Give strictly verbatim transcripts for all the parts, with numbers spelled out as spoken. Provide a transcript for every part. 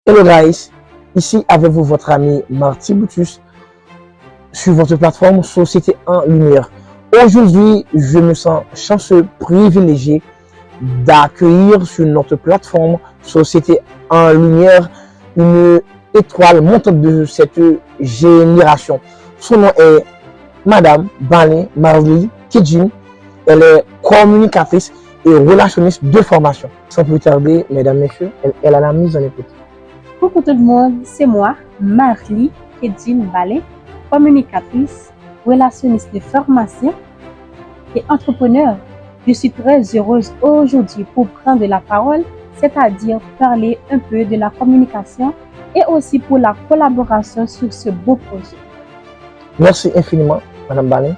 Hello guys, ici avec vous votre ami Marty Brutus sur votre plateforme Société en Lumière. Aujourd'hui, je me sens chanceux, privilégié d'accueillir sur notre plateforme Société en Lumière une étoile montante de cette génération. Son nom est Madame Balen Marly Kedjine. Elle est communicatrice et relationniste de formation. Sans plus tarder, mesdames, messieurs, elle, elle a la mise en écoute. Coucou tout le monde, c'est moi, Marly Kedjine Balen, communicatrice, relationniste de formation et entrepreneur. Je suis très heureuse aujourd'hui pour prendre la parole, c'est-à-dire parler un peu de la communication et aussi pour la collaboration sur ce beau projet. Merci infiniment, Madame Balen,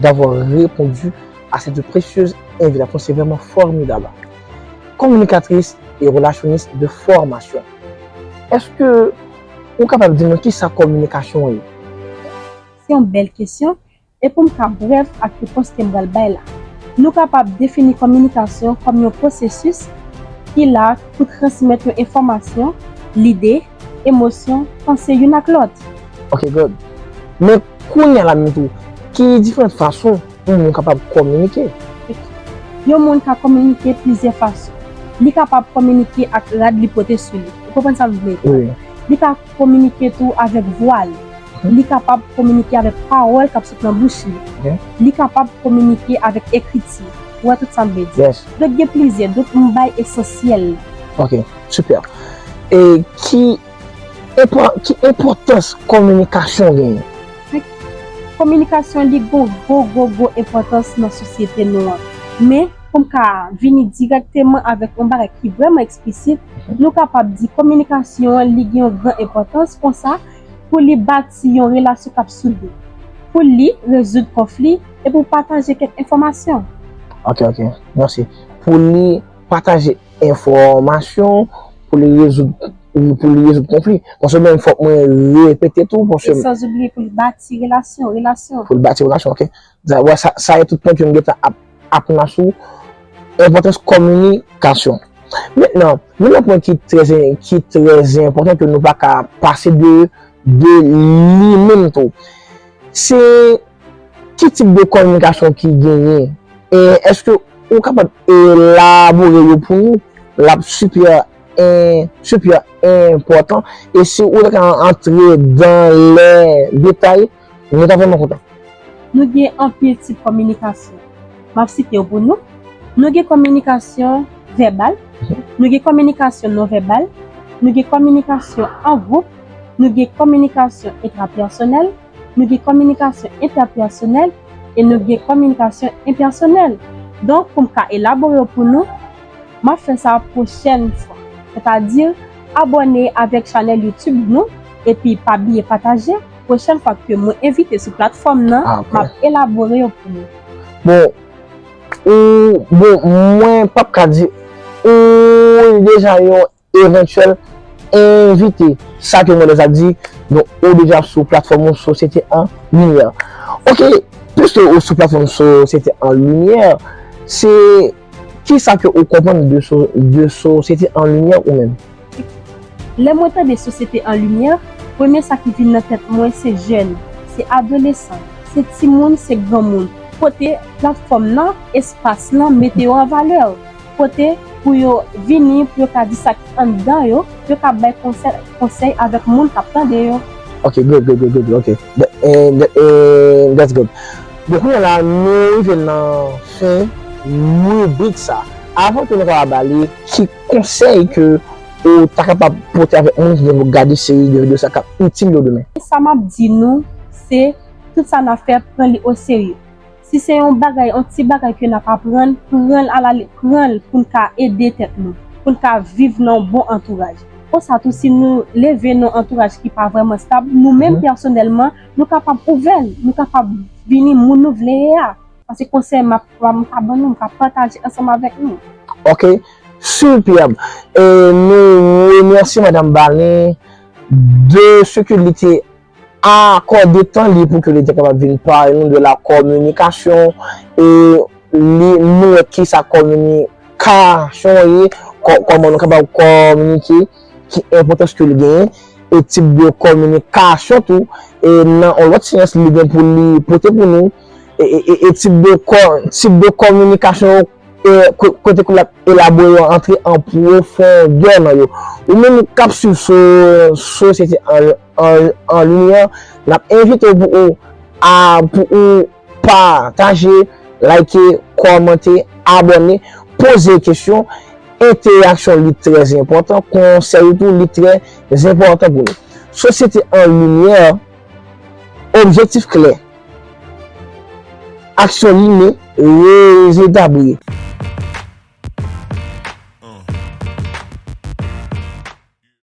d'avoir répondu à cette précieuse invitation. C'est vraiment formidable. Communicatrice et relationniste de formation. Est-ce que ou kapab di nou ki sa kominikasyon ye? Se yon bèl kesyon. E pou m ka brèf ak repons ke m pral bay la, nou kapab defini kominikasyon kòm yon pwosesis ki la pou transmèt yon enfòmasyon, lide, emosyon, panse youn ak lòt. Ok, good. Men kounye a la menm tou, ki diferan fason yon moun kapab kominike? Yon moun ka kominike plizyè fason. Li kapab kominike ak rad li pote sou li. Ou konprann sa m vle di? Wi. Li ka kominike tou avèk vwa l. Li kapab kominike avèk pawòl k ap sot nan bouch li. Ok. Li kapab kominike avèk ekriti. Ou wè tout sa m vle di? Yes. Donk, gen plizyè. Donk, m bay esansyèl la. Ok, super. E ki enpò-, ki enpòtans kominikasyon genyen? Kominikasyon, li gon gwo, gwo, gwo enpòtans nan sosyete nou an. Men, pou m ka vini dirèkteman avèk yon bagay ki vrèman eksplisit, nou kapab di kominikasyon an, li gen yon gran enpòtans konsa pou li bati yon relasyon k ap soudé, pou li rezoud konfli e pou pataje kèk enfòmasyon. Ok, ok. Mèsi. Pou li pataje enfòmasyon, pou li rezoud, pou li rezoud konfli. Paske menm fòk mwen repete tou, paske... E san oubliye pou li bati relasyon, relasyon. Pou li bati relasyon, ok. Sa, wè, sa, sa e tout pwen ke m gentan ap, ap nan sou enpòtans kominikasyon. Mentnan, nou nan pwen ki trè, ki trè enpòtan ke nou pa ka pase de, de li menm tou. Se ki tip de kominikasyon ki genyen? E èske ou kapab elabore yo pou nou? L ap sipè, en, sipè enpòtan. E si ou ta ka antre dans les détails, nou ta vrèman kontan. Nou gen anpil tip kominikasyon. M ap site yo pou nou. Nou gen kominikasyon vèbal, nou gen kominikasyon non vèbal, nou gen kominikasyon an gwoup, nou gen kominikasyon entrapèsonèl, nou gen kominikasyon entèpèsonèl e nou gen kominikasyon enpèsonèl. Donk, pou m ka elabore yo pou nou, m ap fè sa pwochèn fwa. Sètadi, abòne avèk chanèl YouTube nou, epi pa bliye pataje. Pwochèn fwa ke mwen envite sou platfòm nan, ah, ok, m ap elabore yo pou nou. Bon, ou, bon, mwen p ap ka di ou deja yon evantyèl envite. Sa ke mwen deja di, donk, ou deja sou platfòm ou Sosyete an Limyè. Ok, piske ou sou platfòm Sosyete an Limyè, se kisa ke ou konprann de so-, de Sosyete an Limyè ou menm? Lè mwen tande Sosyete an Limyè, premye sa ki vin nan tèt mwen se jèn, se adolesan, se timoun, se granmoun. Kote platfòm nan, espas lan mete yo an valè. Kote pou yo vini, pou yo ka di sa ki anndan yo, pou yo ka bay konsèy, konsèy avèk moun k ap tande yo. Ok, good, good, good, good, ok. That, and, and that's good. Bon, kounye a la, nou rive nan fen ribrik sa. Avan ke nou kapab ale, ki konsèy ke ou ta kapab pote avèk moun ki gen pou gade seri de videyo sa k ap itil yo demen? Sa m ap di nou, se tout sa n ap fè, pran li oserye. Si se yon bagay, yon ti bagay ke n ap aprann, pran l alale, pran l pou n ka ede tèt nou, pou n ka viv nan yon bon antouraj. Konsa tou, si nou leve nan yon antouraj ki pa vrèman stab, nou menm, mhm, pèsonèlman, nou kapab ouvè l, nou kapab vini moun nou vle ye a. Paske konsèy m ap, m ka ban nou, m ka pataje ansanm avèk nou. Ok, superb. E nou remèsye Madam Balen de ce que li te akòde tan li pou ke li te kapab vin pale nou de la kominikasyon e li, nou wè kisa kominikasyon ye, kò-, kòman nou kapab kominike. ki enpòtans ke li genyen, e tip de kominikasyon tou, e nan yon lòt seyans li gen pou li pote pou nou, e, e, e, e tip de ko, tip de kominikasyon e, ko- kote ke l ap elabore yo, antre an pwofondè nan yo. Ou menm k ap swiv sou sosyete an, an, an limyè, n ap envite w pou ou, a, pou ou pataje, like, kòmante, abòne, poze kesyon. Enteraksyon li trè enpòtan, konsèy ou tou li trè enpòtan pou nou. Sosyete an limyè, objektif klè, aksyon limen, rezilta briye.